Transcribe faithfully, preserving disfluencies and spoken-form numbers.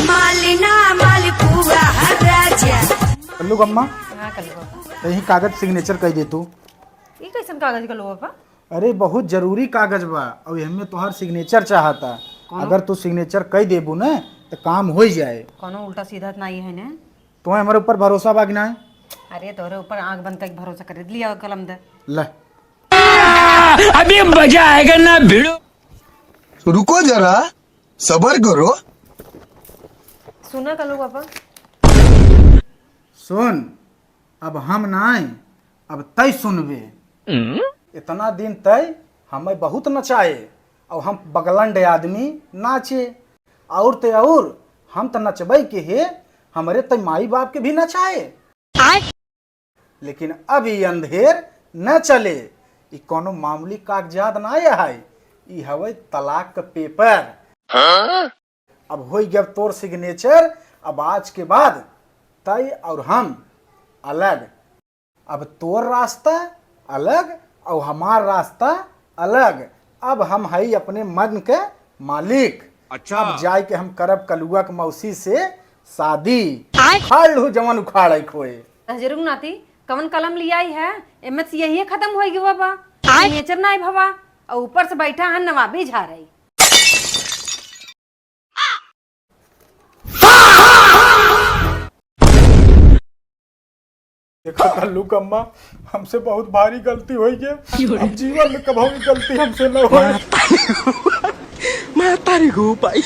मालिना मालपुआ राजा। कल्लू अम्मा, हाँ, कल्लू बाबा। यही कागज सिग्नेचर कइ दे तू। ई कैसन कागज कल्लू बाबा? अरे, बहुत जरूरी कागज बा, अउर एहमे तोहार सिग्नेचर चाहता। कौनो अगर तू सिग्नेचर कइ देबू न, त काम होइ जाए। कौनो उल्टा सीधा त नाहीं है न? तोहे हमरे ऊपर भरोसा बा कि नाहीं? अरे, तोहरे ऊपर आँख बंद कइके भरोसा करे। लिया कलम दे। ले। अभी मजा आएगा ना भिड़ो। रुको जरा, सबर करो। सुना कल्लू बाबा। सुन, अब हम नाहीं, अब तै सुनबे। इतना दिन तै हमें बहुत नचाए, अउर हम बगलंड आदमी नाचे। अउर ते अउर हम त नचबइ के हे, हमरे तै माई बाप के भी नचाए। लेकिन अब ई अंधेर न चले। ई कौनो मामूली कागजात ना है, ई हवे तलाक के पेपर। अब होइ गया तोर सिग्नेचर, अब आज के बाद तै अउर हम अलग। अब तोर रास्ता अलग अउर हमार रास्ता अलग। अब हम हई अपने मन के मालिक। अच्छा। अब जाए के हम करब कलुआ के मौसी से शादी। आय। उखाड़ लू जवन उखाड़े खोए। नजरुक नाती, कवन कलम लियाई है? एमे से यही खत्म होइ गवा बा। आय। सिग्नेचर नाई भवा, अउर ऊपर से बैठा है नवाबी झारई। देखा कल्लू कम्मा, हमसे बहुत भारी गलती होइ गया। अब जीवन में कभो ई गलती हमसे न होए। मैं तारी घूप आई।